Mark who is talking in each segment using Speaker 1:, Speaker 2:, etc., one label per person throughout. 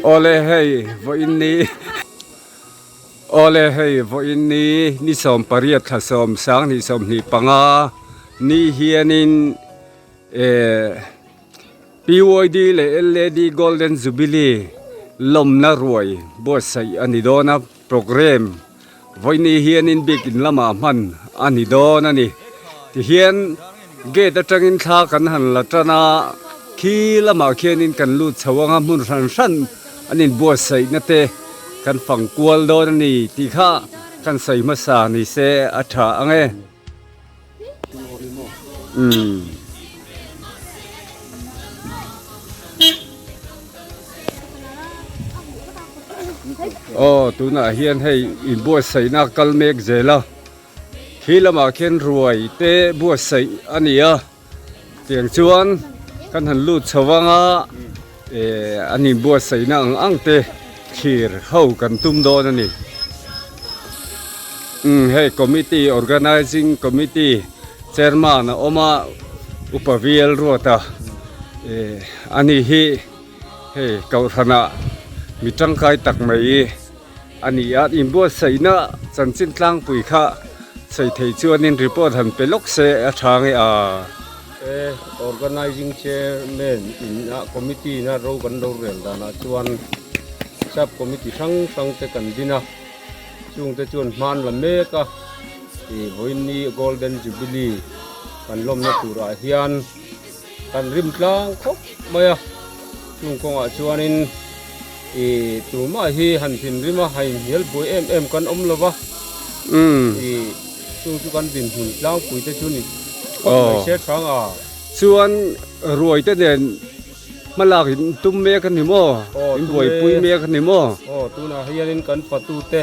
Speaker 1: Awle hei vawiin ni Awle hei vawiin ni ni 18 thla sawm sang hnih 25 ni hianin eh PYD leh LAD Golden Jubilee lawmna ruai buatsaih a ni dawn a programme Vawiini hianin biakin lamah hman a ni dawn a ni. Tihian gate atangin thla kan han la tan a, khi lamah khianin kan lut chho anga hmun hran hran an inbuatsaihna te kan fang kual dawn a ni tih kha kan sawi hmasa ni se a tha ang e. Umm. Aw tunah hian hei inbuatsaihna kal mek zel a khi lamah khian ruai te buatsaih a ni a tiang chuan kan han lut chho ang a eh an inbuatsaihna ang ang te thlir ho kan tum dawn a ni umm hei committee organising committee chairman a awm a upa vial ruat a eh ani hi. Hei kohhranah mi tangkai tak mai a ni a, inbuatsaihna chanchin tlangpui kha sawi thei chuanin report han pe lawk se a tha nge a.
Speaker 2: E Organising Chairman in a committee na ro kan lo rel danah chuan sub committee hrang hrang te kan din a, chungte chuan hman la mek a, ih vawiin Golden Jubilee kan lawmna turah hian. Kan rim tlang khawp mai a, chung kawngah chuanin ih tumah hi han thinrim a, han inhnial buai em em kan awm lo va, ih chung chu kan dinhmun tlangpui te chu ni khawp mai se hrang a.
Speaker 1: Chuan ruai te nen hmalak in tum mek a ni maw? In buaipui mek a ni maw?
Speaker 2: Aw, tunah hianin kan fatute.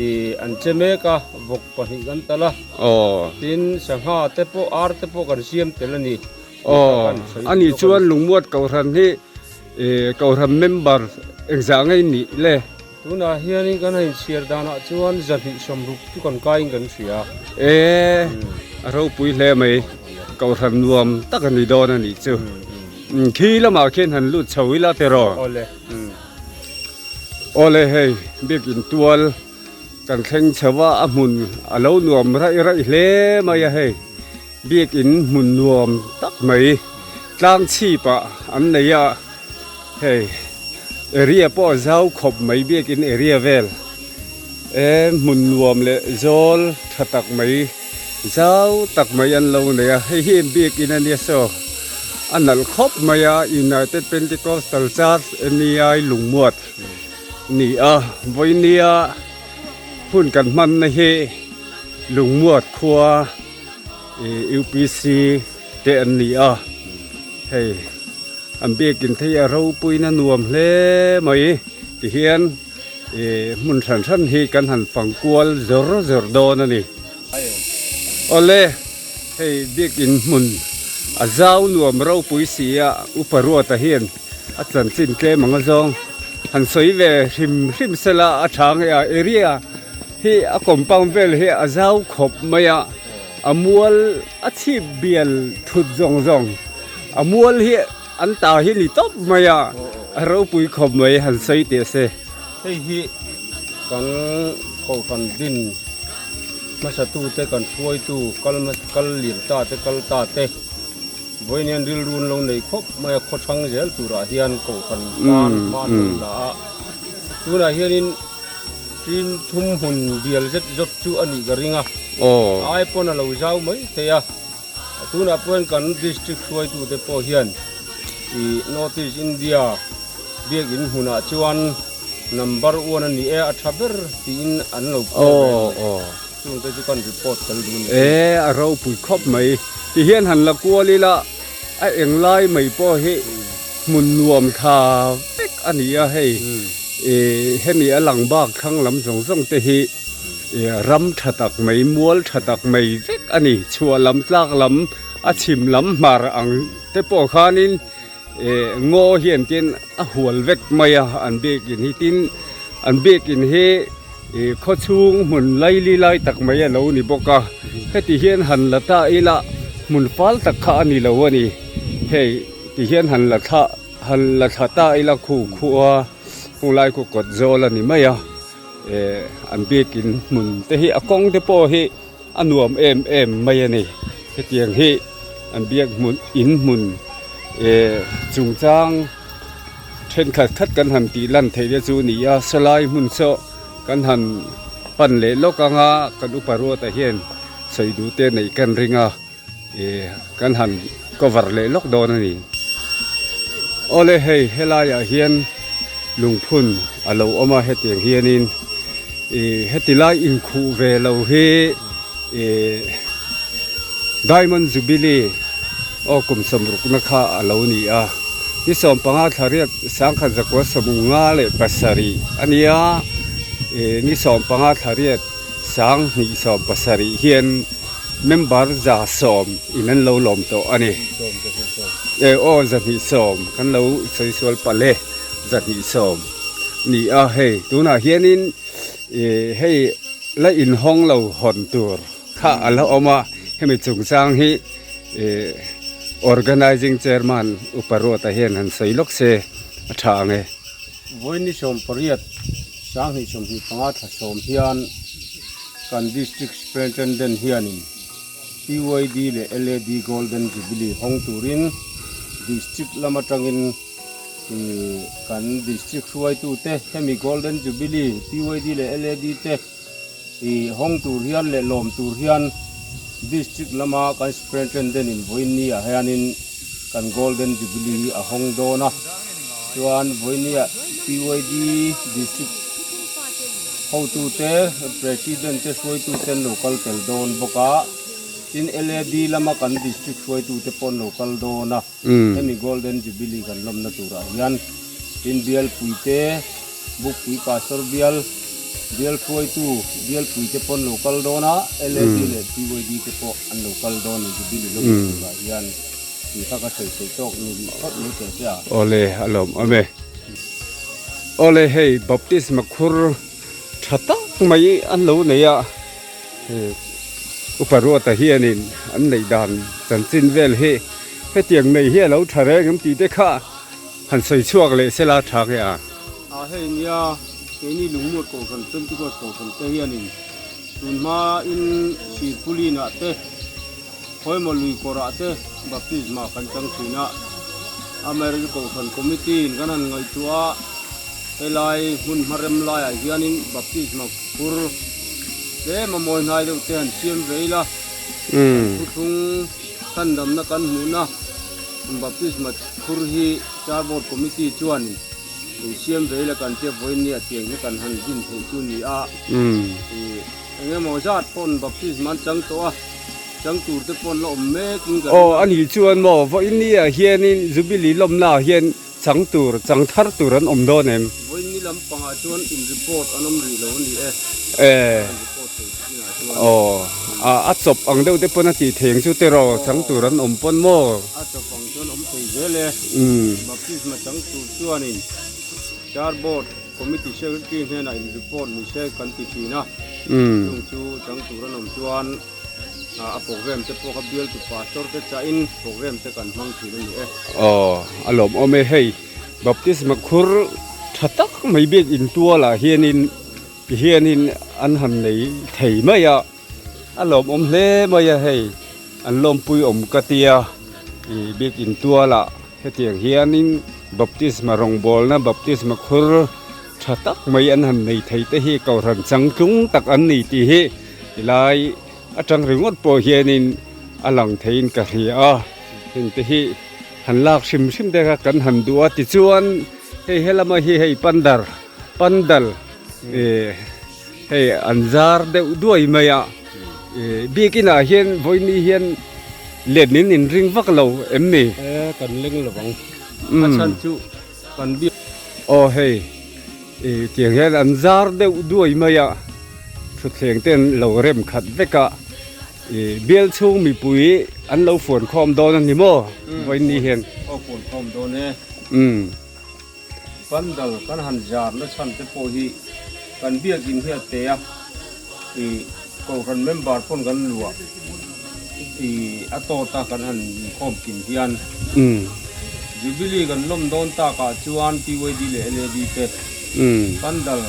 Speaker 2: Ih an che mek a, vawk pahnih kan tal a.
Speaker 1: Aw.
Speaker 2: Tin sangha te pawh ar te pawh kan siam tel a ni.
Speaker 1: Aw, ani chuan lungmuat kohhran hi ih kohhran member engzah ngei nih le?
Speaker 2: Tunah hianin kan han inchhiar danah chuan zahnih sawmruk chu kan kaiin kan hria.
Speaker 1: E, a ropui hle mai, kohhran nuam tak a ni dawn a nih chu. Khi lamah khian han lut chho ila tiraw?
Speaker 2: Aw le.
Speaker 1: Awle hei biakin tual kan thleng chho a a hmun a lo nuam raih raih hle mai a hei biakin hmun nuam tak mai tlang chhip ah an nei a hei area pawh a zau khawp mai biakin area vel e hmun nuam leh zawl tha tak mai zau tak mai an lo nei a hei hi biakin a nia saw. A nalh khawp mai a, United Pentecostal Church NEI lungmuat ni a, vawinia hun kan hmanna hi lungmuat khua UPC te an ni a, hei an biakin thei a ropuina nuam hle mai tihian hmun hran hran hi kan han fang kual zawr zawr dawn a ni. Awle, hei biakin hmun a zau nuam ropui si a, Upa Ruata hian a chanchin tlem ang a zawng. Han sawi ve hrim hrim sela a tha nge a, area hi a compound vel hi a zau khawp mai a, a mual a chhip bial thut zawng zawng, a mual hi an ta hi ni tawp mai a, a ropui khawp mai han sawi teh se.
Speaker 2: Hei hi kan kohhran din hmasatute kan hruaitu kal kal lir ta te kal ta te vawiin rilru an lo nei khawp mai a khawchhang zel turah hian kohhran tan hma an lo la a tunah hianin tin thum hmun bial zet zawt chu a nih ka ring a ai pawn a lo zau mai thei a tunah pawhin kan district hruaitute pawh hian ih North East India Biakinn hmunah chuan number one a ni e, a tha ber tiin an lo puang ve a ni. Chungte chu kan report tel duh a ni.
Speaker 1: E, a ropui khawp mai. Tihian han la kual ila, a englai mai pawh hi hmun nuam tha vek a ni a hei. E, hemi a lang bak thlang lam zawng zawng te hi ram tha tak mai, mual tha tak mai vek a ni. Chhuah lam tlak lam, a chhim lam hmar ang te pawh khanin Eh ngaw hian tin a hual vek mai a an biakin hi tin an biakin hi ih khaw chhung hmun laili lai tak mai a lo ni bawk a heti hian han la ta ila hmun fal tak kha a ni lo a ni hei ti hian han la thla Han la thla ta ila khu khua hung lai khu kawt zawl a ni mai a eh an biakin hmun te hi a kawng te pawh hi a nuam em em mai a ni hetiang hi an biak hmun in hmun eh chungchang thenkhat khat kan han tih lan theih te chu a ni a sawlai hmun saw kan han pan leh lawk anga kan upa ruata hian sawi duh te neih kan ring a. Ih kan han cover leh lawk dawn a ni. Awle hei helaiah hian lungphun a lo awm a hetiang hianin ih heti lai inkhuh ve lo hi ih Diamond Jubilee aw kum sawmrukna kha a lo ni a. Ni 15 thla riat 1957 a nia ih ni 15 thla riat 2017 hian Member 110 in an lo lawm tawh a ni. E aw 210 kan lo sawi sual palh e, 210 ni a hei tunah hianin ih hei la inhawng lo hawn tur kha a la awm a, hemi chungchang hi ih Organizing Chairman Upa Ruata hian han sawi lawk se a tha ang e.
Speaker 2: Vawiin 18 2025 thla sawm hian kan District Superintendent hianin PYD leh LAD Golden Jubilee hawng turin District lam atangin kan District hruaitute hemi Golden Jubilee PYD leh LAD te hawng tur hian leh lawm tur hian District lama kan Superintendent in vawiin ni ah hianin kan Golden Jubilee hi a hawng dawn a, chuan vawiin ni ah PYD District hotute President te hruaitute an lo kal tel dawn bawk a, tin LAD lama kan District hruaitute pawh an lo kal dawn a, hemi Golden Jubilee kan lawmna turah hian tin bialpuite Bukpui Pastor bial, bial hruaitu bialpuite pawh an lo kal dawn a, LAD leh PYD te pawh an lo kal dawn a ni Jubilee lawmna turah hian tih kha ka sawi sawi tawk ni rih phawt mai teh che a.
Speaker 1: Awle a lawm awm e. Awle hei baptisma khur tha tak mai an lo nei a, Upa Ruata hianin an neih dan chanchin vel hi hetiang nei hi a lo tha reng em tih te kha han sawi chhuak leh sela tha nge a.
Speaker 2: A hei nia keini lungmuat kohhran Pentecost kohhran te hianin tunhma in Sirpulin ah te Khawimaw lui kawrah te baptisma kan chang thin a, Amaherawhchu Kohhran Committee in kan han ngaihtuah a, helai hmun hmarem laiah hianin baptisma kur tlem a mawi hnai deuh te han siam ve ila, kan thuthlung chhandamna kan hmuhna baptisma kur hi Charbawt Committee chuan in siam ve ila kan tia vawiin nia tiang hi kan han din theih chu ni a. Eng emaw zat pawn baptism an chang tawh a, chang tur te pawn la awm mek in ka ring a.
Speaker 1: Aw, ani chuan maw vawiin ah hianin Jubilee lawmna ah hian chang tur, chang thar tur an awm dawn em?
Speaker 2: Vawiin ni lampangah chuan in report an awm rih lo a ni e. An report thei chinah chuan.
Speaker 1: Aw, a chawp ang deuh te pawn a tih thei ang chu tiraw, chang tur an awm pawn maw?
Speaker 2: A chawp ang chuan awm thei zel e. Baptisma chang tur chuanin charboard. Committee Secretary hnenah in report ni se kan ti thin a, chung chu chang tur an awm chuan a program te pawh kha bialtu pastor te chahin program te kan hmang thin a ni e.
Speaker 1: Aw, a lawmawm e, hei baptisma khur tha tak mai biak intualah hianin tihianin an han nei thei mai a. A lawmawm hle mai a hei an lawmpui awm ka tia ih biakin tualah hetiang hianin baptisma rawngbawlna baptisma khur tha tak mai an han nei thei te hi kohhran changtlung tak an ni tih hi tilai atang ringawt pawh hianin a lang theiin ka hria a heng te hi han lak hrim hrim te kha kan han duh a tichuan hei helama hi hei pandar pandal ih. Hei an zar deuh duai mai a, biakin ah hian vawiin hian let in in ring vak lo em ni?
Speaker 2: E kan leng lo ang, a chhan chu kan biak.
Speaker 1: Aw hei tiang hian an zar deuh duai mai a, thutthleng te an lo rem khat vek a, bial chhung mipui an lo fuan khawm dawn a ni maw vawiin hian?
Speaker 2: Aw fuan khawm dawn e. Pandal kan han zarna chhan te pawh hi kan biakin hi a te a, ih Kohhran member pawn kan luah ih a tawt a kan han inkhawm kim hian Jubilee kan lawm dawn takah chuan PYD leh LAD te pandal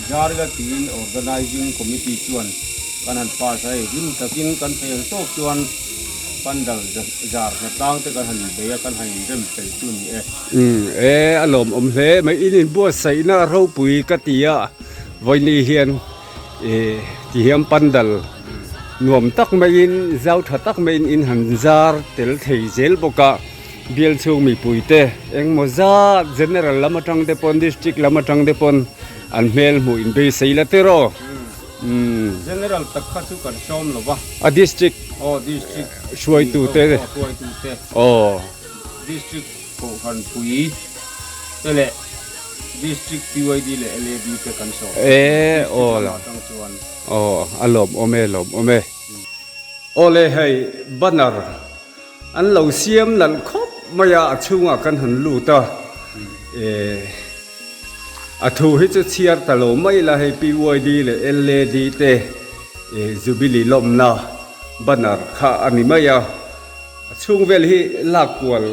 Speaker 2: zarila tiin Organising Committee chuan kan han pass a hei hlim takin kan thei ang tawk chuan pandal zar hnatlang te kan han inbei a kan han inrem fel chu a ni e.
Speaker 1: Umm e a lawmawm hle mai in inbuatsaihna ropui ka ti a vawiini hian Ih ti hian pandal nuam tak maiin zau tha tak maiin in han zar tel thei zel bawk a bial chhung mipui te engmaw zat general lam atang te pawn district lam atang te pawn an hmel hmuh in beisei la tiraw umm
Speaker 2: General tak kha chu kan sawm lo va.
Speaker 1: A district
Speaker 2: aw district
Speaker 1: hruaitu te
Speaker 2: hruaitu te
Speaker 1: aw
Speaker 2: district kohhran pui te leh District PYD leh LAD te kan sawm.
Speaker 1: E aw la.
Speaker 2: Atang chuan.
Speaker 1: Aw a lawm awm e lawm awm e. Aw le hei banner an lo siam nalh khawp mai a a chhungah kan han lut a e a thu hi chu chhiar ta lo mai la hei PYD leh LAD te e Jubilee lawmna banner kha a ni mai a. A chhung vel hi lak kual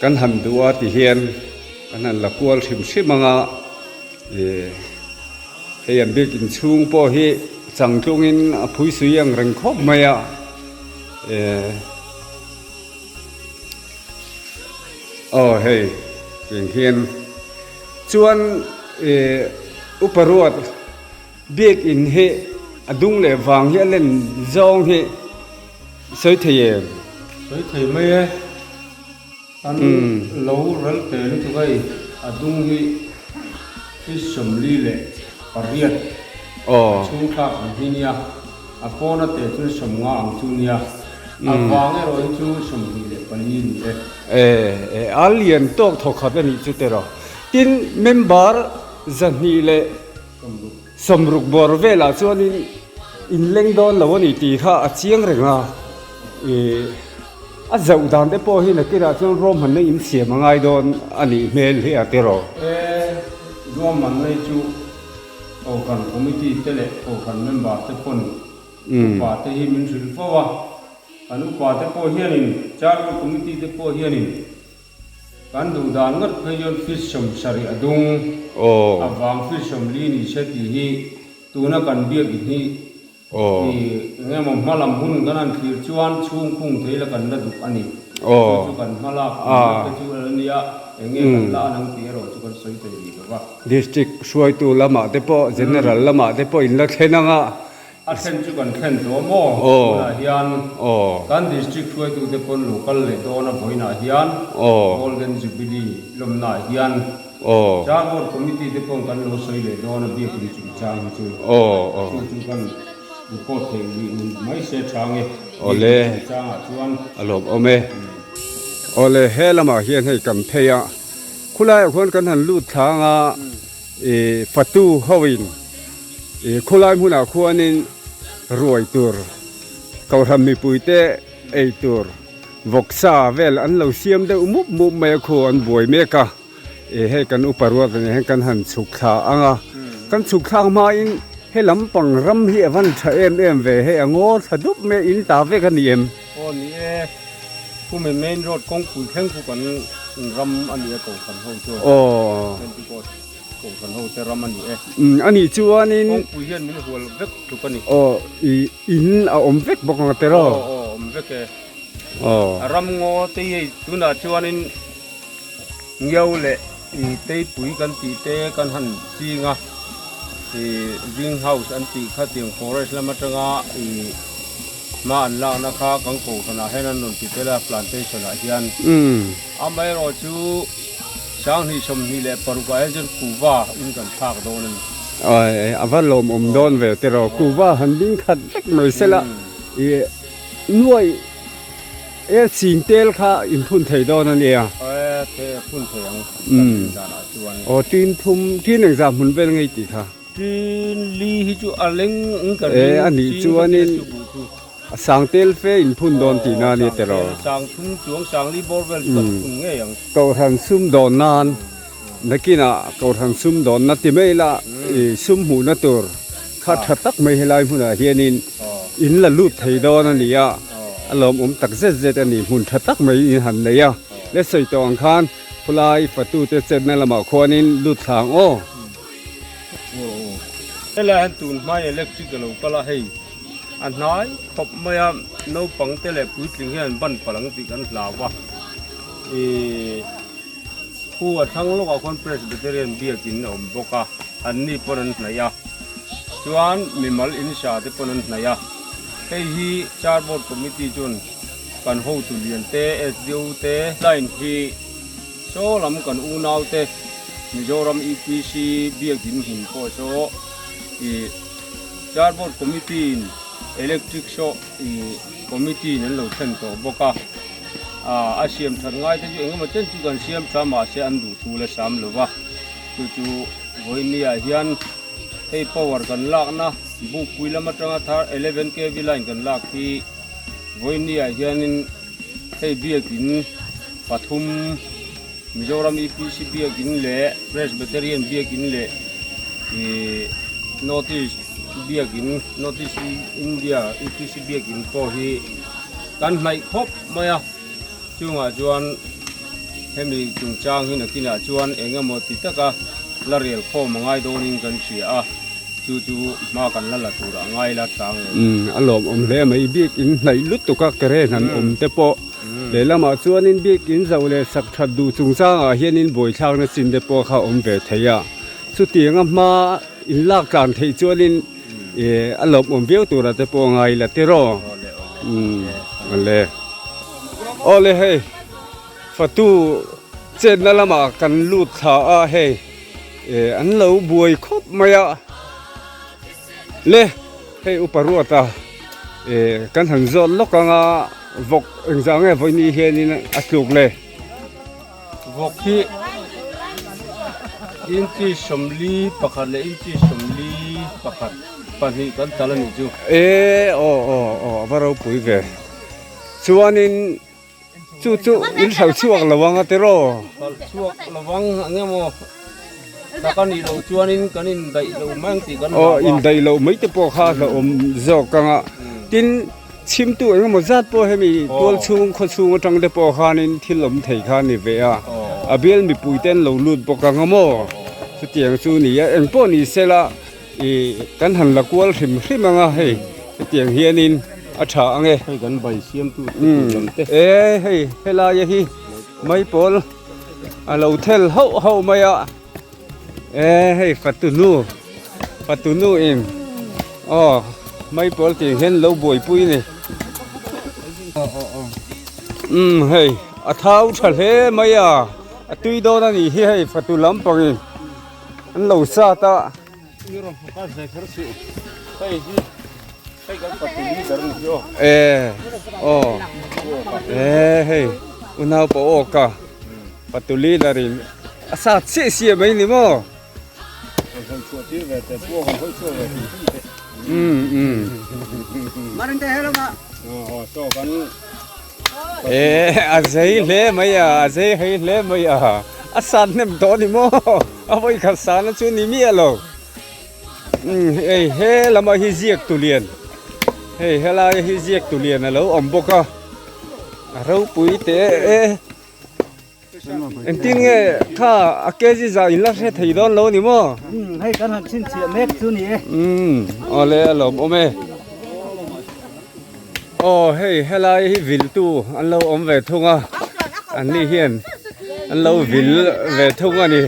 Speaker 1: kan han duh a ti hian kan han la kual hrim hrim ang a, ih hei an biakin chhung pawh hi changtlungin a phuisui ang reng khawp mai a, eh aw hei tiang hian chuan ih upa ruat. Biakinn hi a dung leh vang hi a len zawng hi sawi thei em?
Speaker 2: Sawi thei mai e. An lo ral te lutuk a i, a dung hi hi 48 a chhung thlak ang hi nia, a pawna te chu 50 ang chu nia, a vang erawh hi chu 24 ni e.
Speaker 1: E, e, a lian tawk thawkhat a nih chu tiraw. Tin, member 200 leh. Sawmruk bawr velah chuanin inleng dawn lo a ni tih kha a chiang reng a, ih a zauh dan te pawh hi nakinah chuan ruahmanna in siam a ngai dawn a nih hmel hi a tiraw.
Speaker 2: E, ruahmanna hi chu Kohhran Committee te leh Kohhran member te pawn upa te hi min hrilh fo a, kan upa te pawh hianin Charter Committee te pawh hianin Kan duh dan ngawt phei chuan fish 70 a dung a vang fish 40 ni se tih hi tuna kan biak in hi i eng emaw hma lam hun kan han thlir chuan chhung khung thei la kan la duh a ni. Chu chu kan hma lak tumna te chu a la nia, eng nge kan la an ang tih erawh chu kan sawi thei rih lo va.
Speaker 1: District hruaitu lamah te pawh General lamah te pawh in la thlen ang a.
Speaker 2: A thlen chu kan thlen tawh maw? Tunah hian kan District hruaitute pawn lo kal leh dawn a vawiinah hian Golden Jubilee lawmnaah hian Charboard Committee te pawn kan lo sawi leh dawn a biakin chungchang hi chu chu chu kan report theih rih ni mai se tha nge biakin chungchangah chuan.
Speaker 1: A lawm awm e. Awle he lamah hian hei kan phei a, khulaiah khuan kan han lut thlang a. I fatu hoin i khulai hmunah khuanin ruai tur kohhran mipuite ei tur vawksa vel an lo siam deuh mup mup mai a khu an buai mek a i hei kan upa ruat a nih hian kan han chhuk thla ang a kan chhuk thlak hmain he lampang ram hi a van tha em em ve hei a ngaw thla dup mai a in ta vek a ni em.
Speaker 2: Aw ni e. Khumi main road kawngpui thleng khu kan ram a ni e Kohhran ho chu.
Speaker 1: Aw.
Speaker 2: Pentecost Kohhran ho te ram a ni e.
Speaker 1: Umm a nih chuanin.
Speaker 2: Kawngpui hian min hual vek tluk a ni.
Speaker 1: Aw i in a awm vek bawk ang tiraw?
Speaker 2: Aw aw awm vek e.
Speaker 1: Aw.
Speaker 2: A ram ngaw te hi hei tunah chuanin Ngiau leh i teipui kan tih te kan han ching a, i green house an tih kha tiang forest lam atanga i hma an lakna kha kan kohhranah hian an rawn ti tel a plantation ah hian. Amaherawh chu 2026 ah hian chuan kuva in kan thlak dawn a ni.
Speaker 1: Awi a va lawmawm dawn ve tiraw kuva han ding khat vek mai sela i nuai E ching tel kha in phun thei dawn a nia.
Speaker 2: E the phun thei ang kan tih danah chuan.
Speaker 1: Aw tin thum tin engzah hmun vel ngei tih kha.
Speaker 2: Tin li hi chu a leng ang ka ring.
Speaker 1: E a nih chuanin a sang tel fe in phun dawn tihna a ni tiraw.
Speaker 2: Sang thum chuang sang li bawr vel chu kan phun ngei ang.
Speaker 1: Kohhran sum dawn nan nakinah kohhran sum dawnna ti mai la i sum hmuhna tur. Kha tha tak mai helai hmunah hianin in la lut thei dawn a ni a, a lawmawm tak zet zet a ni, hmun tha tak mai in han nei a. Le sawi tawh ang khan khulai fatute chetna lamah khuanin lut thla ang aw.
Speaker 2: Helai hian tun hmain electric a lo kal a, hei a hnai khawp mai a, naupang te leh puitling hian ban palh ang tih kan hlau a, ih khu a thlang lawkah khuan Presbyterian biakin a awm bawk a, anni pawn an hnaih a, chuan mimal insa te pawn an hnaih a, hei hi Charboard Committee chuan kan hotu lian te, SDO te, line hi. Saw lam kan unau te Mizoram UPC biakin hmun pawh saw ih Charboard Committee in Electric saw ih Committee in an lo thlen tawh bawk a, ah a siam that ngai te chu engemaw chen chu kan siam tha mahse an duh thu la sam lo va, chu chu vawinia hian hei power kan lakna Bukpui lam atanga thar 11 kv line kan lak hi vawinia hianin Hei biakin pathum Mizoram EPC biakin leh Presbyterian biakin leh ih North East biakin North East India EPC biakin pawh hi kan hnaih khawp mai a, chungah chuan hemi chungchang hi nakinah chuan eng emaw ti taka la rel khawm a ngai dawnin kan hria a. Chu chu hma kan la la tur a ngai la tlang lo.
Speaker 1: Umm a lawmawm hle mai bik in hnaih lutuk a keren han awm te pawh lehlamah chuanin bik in zoh leh sak that duh chungchangah hianin buaithlakna chin te pawh kha a awm ve thei a, chutianga hma in lak tlan theih chuanin ih a lawmawm viau tura te pawh a ngai la tiraw? Umm awle awle hei fatu chetna lamah kan lut thla a hei. Eh an lo buai khawp mai a, le hei upa ruata eh kan han zawt lawk anga vawk engzah nge vawini hianin a tluk le.
Speaker 2: Vawk hi inchi 41 leh inchi 41 pahnih kan tal a nih chu.
Speaker 1: Eh aw aw aw a va ropui ve chuanin. Chu chu in hralh chhuak lo ang a tiraw?
Speaker 2: Hralh chhuak lo ang ang emaw tak a nih loh chuanin kan indaih lo mai ang tih kan hlau a.
Speaker 1: Aw indaih loh mai te pawh kha hlauhawm zawk ang a. Tin, chhimtu eng emaw zat pawh hemi tual chhung khaw chhung atang te pawh khanin thil awm thei kha a ni ve a. A bial mipui te an lo lut bawk ang a maw? Chutiang chu ni a, eng pawh ni sela. Ih kan han la kual hrim hrim ang a hei hetiang hianin a tha ang e.
Speaker 2: Hei kan bai siamtu te tur lam te.
Speaker 1: E hei helaia hi maipawl a lo thel hauh hauh mai a e hei fatunu fatunu in aw maipawl tih hian lo buaipui ni. Umm hei a thau tha hle mai a a tui dawn a nih hi hei fatu lampangin. An lo sat a. E aw e hei unau pawh aw ka patu leader in a sat chiah chiah mai ni maw. Um um e a zei hle mai a a zei hei hle mai a a sat hnem tawh a ni maw. A vawi khat sana chu ni miah lo. Umm hei he lamah hi ziak tu lian hei helai hi ziak tu lian a lo awm bawk a a ropui teh e engtin nge kha a kg zah in la hre thei dawn lo ni maw
Speaker 3: umm hei kan han chhinchhiah mek chu ni e
Speaker 1: umm awle a lawm awm e aw hei helai hi viltu an lo awm ve thung a an ni hian. An lo vil ve thung a ni.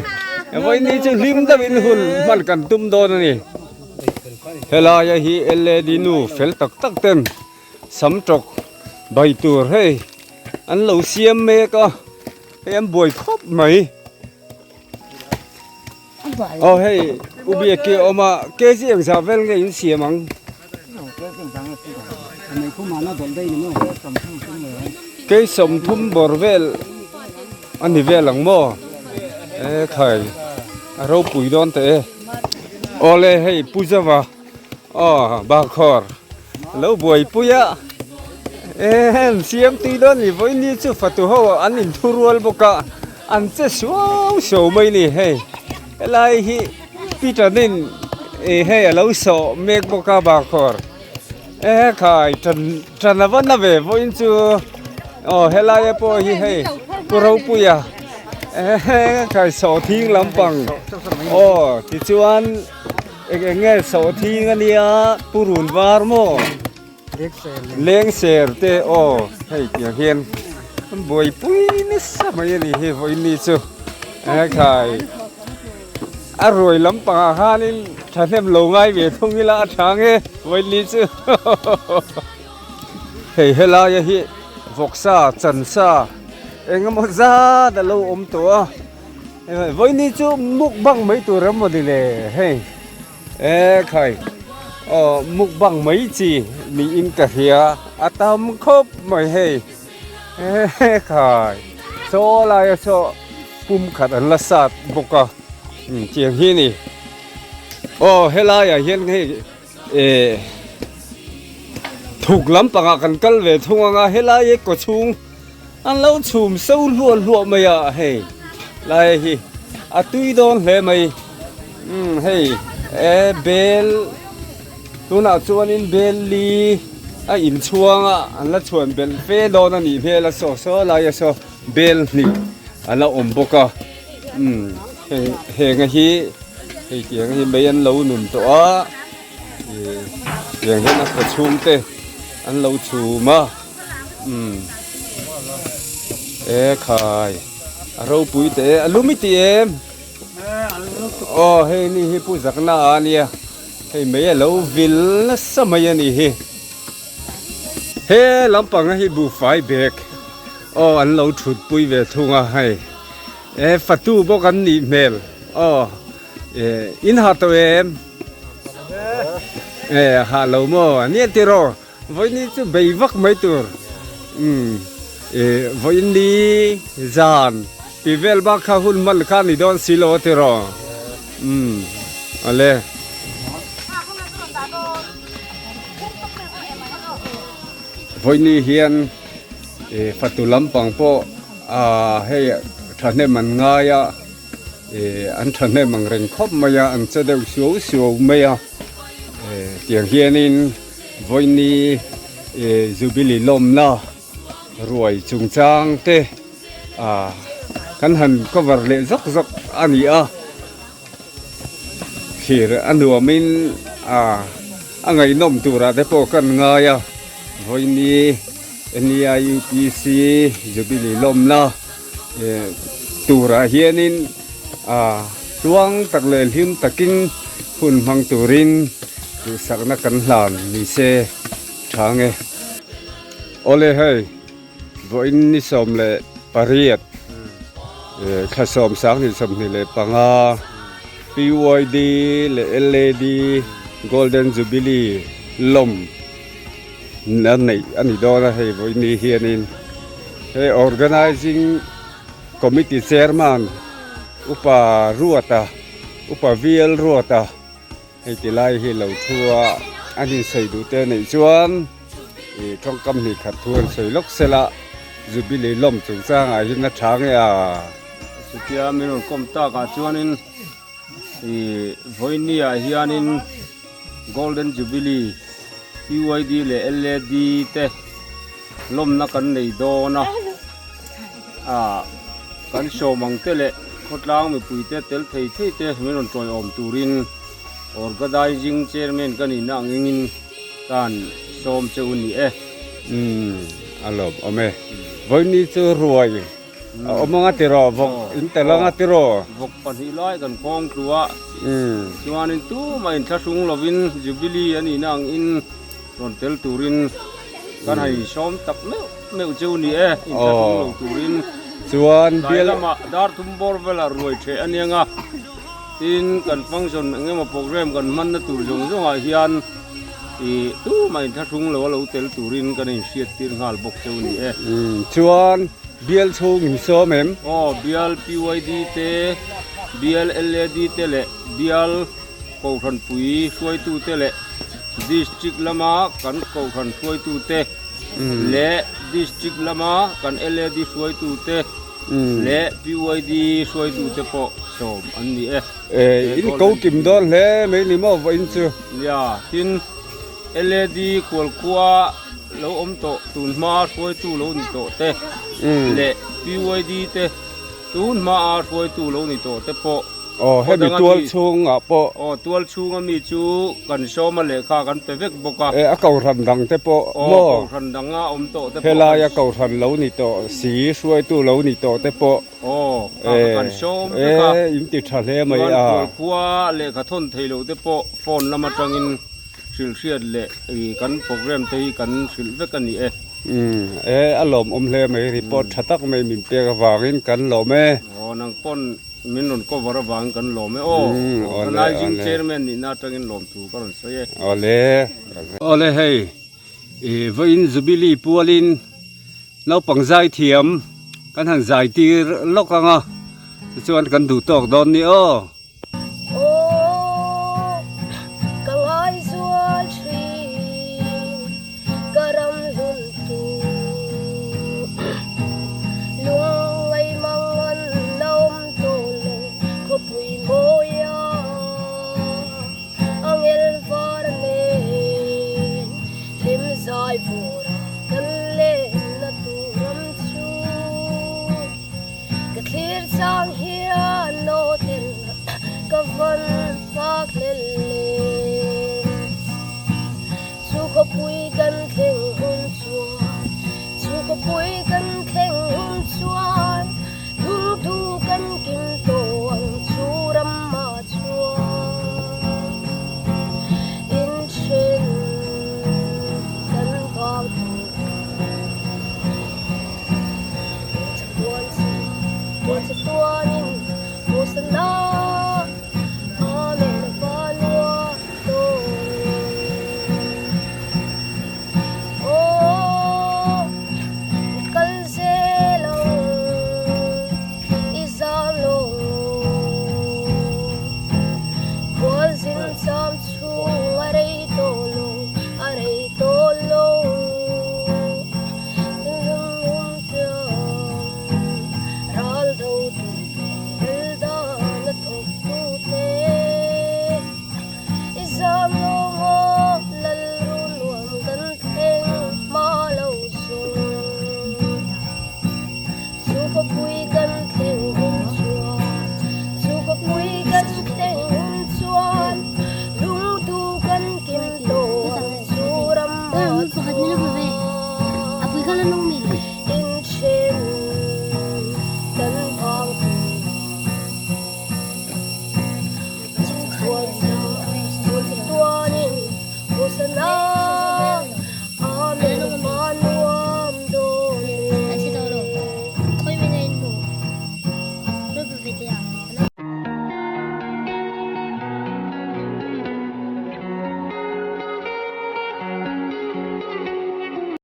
Speaker 1: Vawiin chu hlim deuhin hun hman kan tum dawn a ni. Helaia hi led nu fel tak tak ten sam tawk bai tur hei an lo siam mek a, hei an buai khawp mai. Aw hei u biak hi a awm a, kg engzah vel nge in siam ang? Kei 30 bawr vel a ni vel ang maw? E khai a ropui dawn teh e. Awle hei Pu Zava aw Bakhawr lo buaipui a e an siam tui dawn ni vawiin ni chu fatu ho an inthurual bawk a an che suau suau mai ni hei helai hi Peter nen ih hei a lo sawh mek bawk a Bakhawr e khai tan tan a va na ve vawiin chu aw helai pawh hi hei. Pu Ropuia ehe sawhthing lampang aw tichuan eng eng nge sawhthing a nia purun var maw lengser te aw hei tiang hian an buaipui nasa mai a ni hi vawiin chu ekhai a ruai lampangah khanin thahnem lo ngai ve thung ila a tha nge vawiin chu. Hei helaia hi vawksa chansa eng emaw zat a lo awm tawh a vawini chu mukbang mai tur emaw ni le hei ekhai aw mukbang mai chi niin ka hria a tam khawp mai hei ekhai saw laia saw pum khat an la sat bawk a tiang hi a ni aw helaiah hian hei. Eh thuk lampangah kan kal ve thung anga helai hi kaw chhung an lo chhum so hluah hluah mai a hei lai hi a tui dawn hle mai umm hei eh bel tunah chuanin bel li a inchhuang a an la chhuan belh fe dawn a nih hmel a saw saw lai a saw bel hnih a la awm bawk a umm heng heng a hi. Hei tiang hi mei an lo nun tawh a ih tiang hian a khaw chhung te an lo chhum a umm e khai a ropui teh e a lum i ti em aw hei ni hi pu zakna a nia hei mei a lo vil nasa mai a nih hi he lampang hi buhfai bag aw an lo thut pui ve thung a hei. E fatu bawk an nih hmel aw e in ha tawh em e ha lo maw ania tiraw vawiin ni chu bei vak mai tur umm e vawiin ni zan tih vel bak kha hun hman kha a ni dawn si lo a tiraw umm awle. Vawiin hian e fatu lampang pawh. Aaa hei thahnem an ngai a ih an thahnem ang reng khawp mai a an che deuh suau suau mai a eh tiang hianin vawiini ih jubilee lawmna ruai chungchang te ah kan han cover leh zawk zawk a ni a thlir a nuamin ah a ngaihnawm turah te pawh kan ngai a vawiini. NEIUPC Jubilee lawmna turah hianin tluang tak leh hlim takin hun hmang turin duhsakna kan hlan ni se tha nge. Awle hei vawiin ni 18 thla 10 2025 PYD leh LAD Golden Jubilee lawm a neih a ni dawn a hei vawiin hianin he organising committee chairman upa Ruata upa V_L Ruata hei ti lai hi lo thu a an insawi duh te neih chuan ih tawngkam hnih khat thu an sawi lawk sela jubilee lawm chungchangah hian a tha nge a.
Speaker 2: Chutia min rawn kawm takah chuanin ih vawiin ah hianin. Golden Jubilee, PYD leh LAD te lawmna kan nei dawn a, ah kan sawm ang te leh khawtlang mipui te tel thei thei te min rawn tawiawm turin Organising Chairman ka nihna ang engin kan sawm che u ni e.
Speaker 1: Umm a lawm awm e. Vawiin chu ruai A awm anga tiraw vawk in tel anga tiraw.
Speaker 2: Vawk 2 lai kan khawng tlu a, chuanin tumah inthlahrung lovin Jubilee a nihna ang in rawn tel turin kan han insawm tak meuh meuh cheu ni e, inthlahrung lo turin.
Speaker 1: Chuan
Speaker 2: Tlai lamah dar thum bawr velah ruai ṭheh a niang a, tin kan function eng emaw program kan hmanna tur zawng zawngah hian ih tumah inthlahrung lo a lo tel turin kan inhriat tir nghal bawk cheu ni e.
Speaker 1: Chuan. Bial chhung in sawm em?
Speaker 2: Aw, bial PYD te, bial LAD te leh bial Kohhranpui hruaitute leh District lama kan Kohhran hruaitute leh District lama kan LAD hruaitute leh PYD hruaitute pawh sawm an ni e.
Speaker 1: Eh, in ko kim dawn hle mai ni maw vawiin chu?
Speaker 2: Nia, tin LAD Kualkhua. lo awm tawh tun hma hruaitu lo ni tawh te leh PYD te tun hma a hruaitu lo ni tawh te pawh
Speaker 1: Aw hemi tual chhungah pawh.
Speaker 2: Aw tual chhunga mi chu kan sawma lehkha kan pe vek bawk a.
Speaker 1: E a kohhran dang te pawh maw?
Speaker 2: Aw kohhran danga awm tawh te pawh.
Speaker 1: Helaia kohhran lo ni tawh si hruaitu lo ni tawh te pawh.
Speaker 2: Aw kha kha kan sawm vek a.
Speaker 1: E in ti tha hle mai a.
Speaker 2: Chuan khualkhua lehkha thawn thei loh te pawh phone lam atangin hrilh hriat leh kan program te hi kan hrilh vek a ni e.
Speaker 1: Umm e a lawmawm hle mai report tha tak mai min pek avangin kan lawm e.
Speaker 2: Aw nang pawn Min rawn cover avangin kan lawm e aw. Organizing chairman nihna atangin lawm thu ka rawn sawi e.
Speaker 1: Awle. Awle hei i vawiin Jubilee pualin naupang zai thiam kan han zai tir lawk ang a tichuan kan duh tawk dawn ni aw.
Speaker 4: Aw ka ngaizual thin ka ram hlun tur lungngai mang an la awm tawh lo khawpui mawia angel var nen hlim zai vawra kan lenna tur ram chu ka thlir chang hian aw tel ka van nghak hlel le. Chu khawpui kan thleng hun chuan, chu khawpui kan.